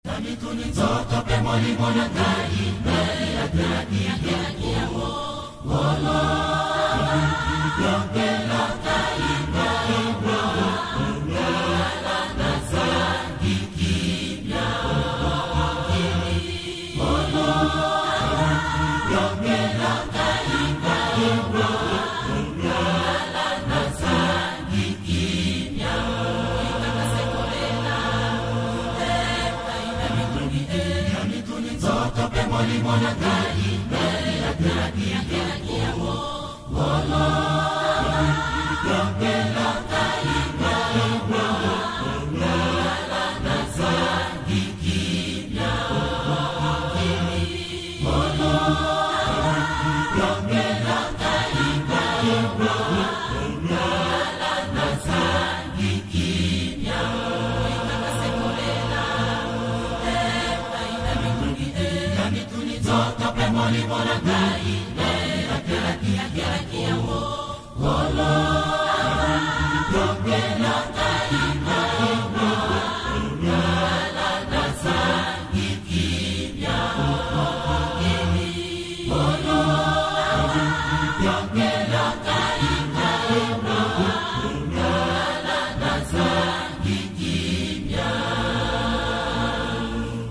Namituni nzoto mpe molimo na ngai nalatelaki yango wolo yokela ngai mawa nalala nazangi kimia wolo yokela ngai mawa nalala nazangi kimia Namituni nzoto mpe molimo na ngai nalatelaki yango wolo yokela ngai mawa nalala nazangi kimia wolo yokela ngai mawa nalala nazangi kimia. Namituni nzoto mpe molimo na ngai nalatelaki yango wolo yokela ngai mawa nalala nazangi kimia wolo yokela ngai mawa nalala nazangi kimia.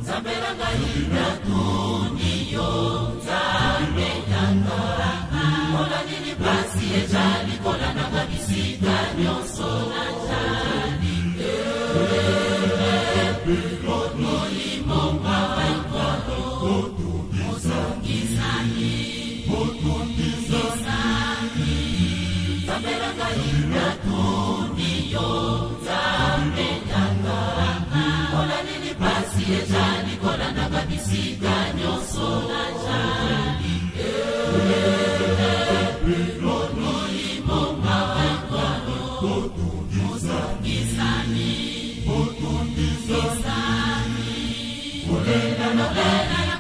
Nzambe na ngai natuni yo, Nzambe yanga, mpona nini pasi ezali kolandanga bisika nyonso nazali? Molimo mawankolo mozongisani mozongisani. Nzambe na ngai natuni yo, Nzambe yanga, mpona nini pasi ezali kolandanga bisika nyonso nazali? Molimo mawankolo mozongisani mozongisani. Kolela na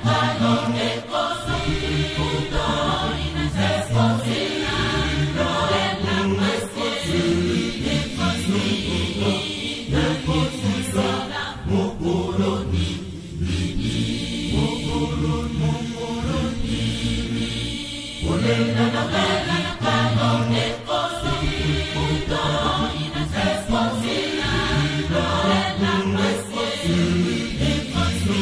kalo ekosi ekosi kolela ekosi ekosi nakosala mokolo nini, mokolo mokolo nini. Kolela na kalo ekosi ekosi kolela ekosi ekosi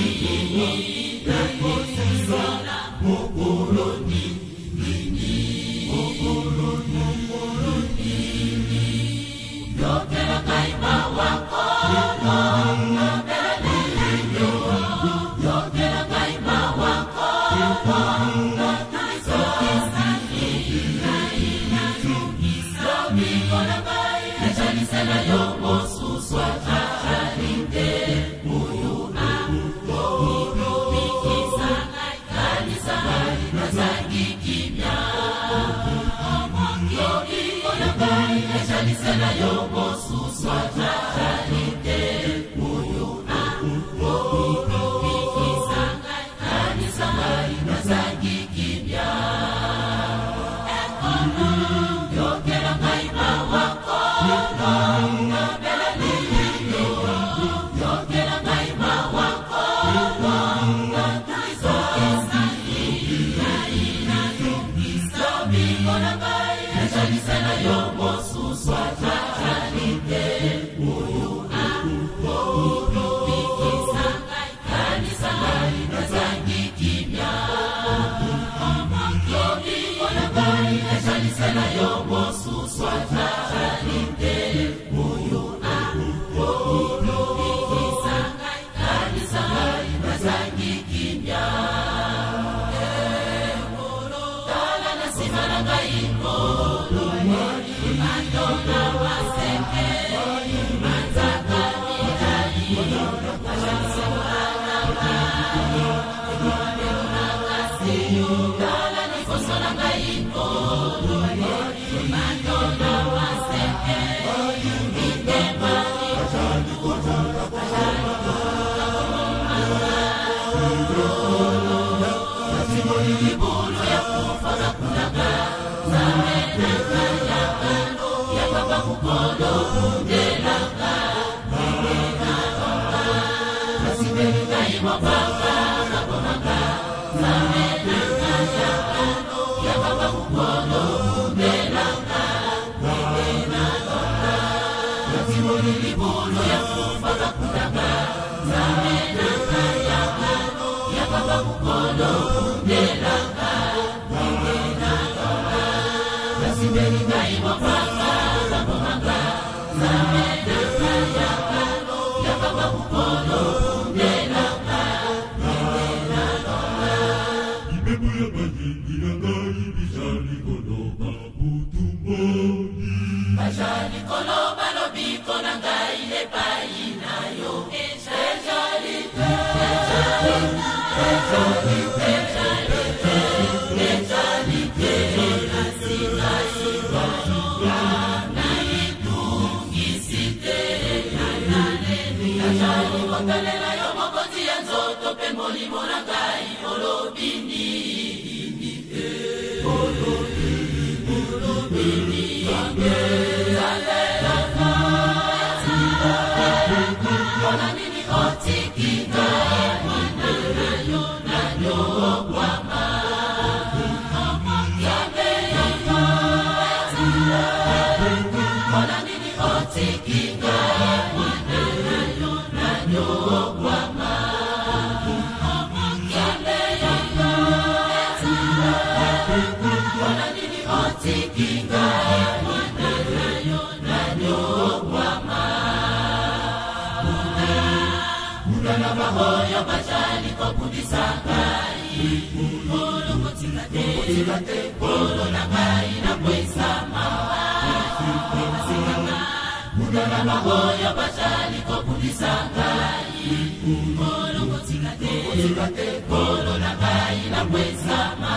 nakosala mokolo nini, mokolo mokolo nini. Yokela ngai mawa kolo nabeleli yo, yokela ngai mawa kolo nazongisani ngai nazongisa lobiko na ngai ezalisela yo mosusu azali te oyo akobikisa ngai. Kanisa ngai nazangi kimia, lobiko na ngai ezalisela yo mosusu azali te oyo akobikisa ngai. Kanisa ngai nazangi kimia, yokela ngai mawa kolo nabeleli yo, yokela ngai mawa kolo nazongisani ngai nazongisa lobiko na ngai ezalisela yo mosusu azali te oyo akobikisa ngai. Kanisa ngai nazangi kimia, lobiko na ngai ezalisela yo mosusu azali te oyo akobikisa ngai. Kanisa ngai nazangi kimia. Tala na nsima na ngai nkolo, bandona maseke manzaka milai makasi. Tala liboso na ngai nkolo, bandona maseke mitema. Libulu ya kufa bakunaka Nzambe na ngai yaka ya papa mokolo bundelaka. ngai mopanga babomanga Nzambe na ngai ya papa mokolo bundelanga ndenge nalonga Natimoli libulu ya kufa bakundanga Nzambe na ngai ya papa mokolo bundelanga ndenge nalonga Nasimbeli ngai mopanga babomanga Nzambe na ngai ya papa mokolo bundelanga ndenge nalonga Bibebu ya bayini na ngai bizali koloba butu moi. Bazali koloba lobiko na ngai epai na yo ezali te, ezali te, ezali te, ezali te. Kasi ngai namitungisi te, nazali kotalela yo mokonzi ya nzoto mpe molimo na ngai olobi nini te, olobi nini? Nzambe na ngai, mpona nini otiki ngai mwana na yo nanyokwama? Nzambe na ngai, mpona nini otiki ngai mwana na yo nanyokwama? Nzambe na ngai, mpona nini otiki ngai mwana na yo nanyokwama? Bunda na baoyo bazali kobundisa ngai, Nkolo kotika te, Nkolo na ngai nakweyisama. Bunda na baoyo bazali kobundisa ngai, Nkolo kotika te, Nkolo na ngai nakweyisama.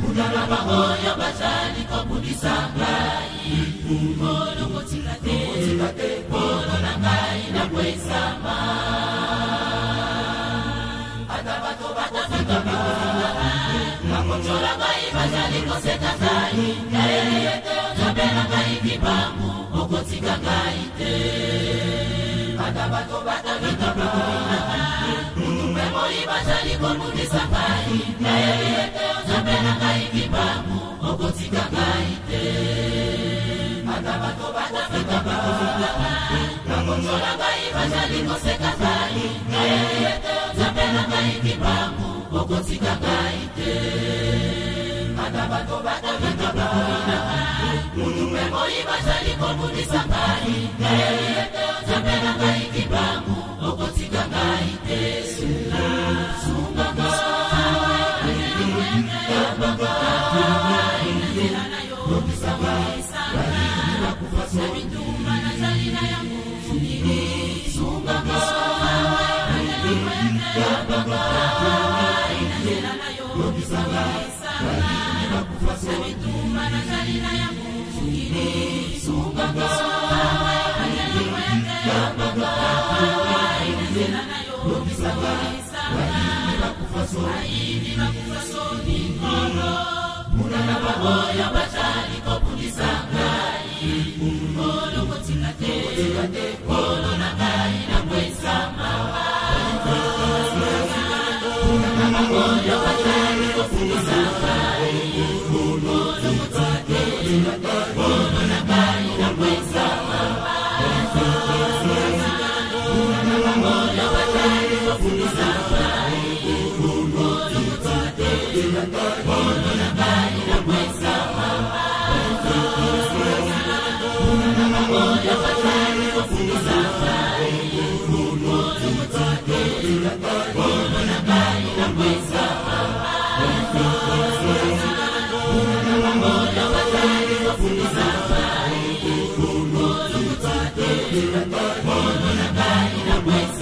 Bunda na baoyo bazali kobundisa ngai, Nkolo kotika te, Nkolo na ngai nakweyisama. Ata bato bakotyola ngai, bazali koseka ngai, nayebi ete Nzambe na ngai Kimbangu okotika ngai te. Ata bato butu mpe moi bazali kobundisa ngai, nayebi ete Nzambe na ngai Kimbangu okotika ngai te. Ata bato bakotyola ngai, bazali koseka ngai, nayebi ete Nzambe na ngai Kimbangu okotika ngai te. Ata bato butu mpe moi bazali kobundisa ngai, nayebi ete Nzambe na ngai Kimbangu okotika ngai te. Sunga, sunga ngai, yamba ngai na nzela na yo, longisa ngai na bitumba nazali na yango. Sunga ngai, yamba ngai na nzela na yo, longisa ngai na bitumba nazali na yango. Sunga ngai, yamba ngai na nzela na yo, longisa ngai bayini bakufa soni. Nkolo, bunda na baoyo bazali kobundisa ngai, Nkolo kotika te, Nkolo na ngai nakweyisama. Bunda na baoyo bazali kobundisa ngai, Nkolo kotika te, Nkolo na ngai nakweyisama. Bunda na baoyo bazali kobundisa ngai, Nkolo kotika te, Nkolo na ngai nakweyisama. Bunda na baoyo bazali kobundisa ngai, Nkolo kotika te, Nkolo na ngai nakweyisama. Bunda na baoyo bazali kobundisa ngai, Nkolo kotika te, Nkolo na ngai nakweyisama.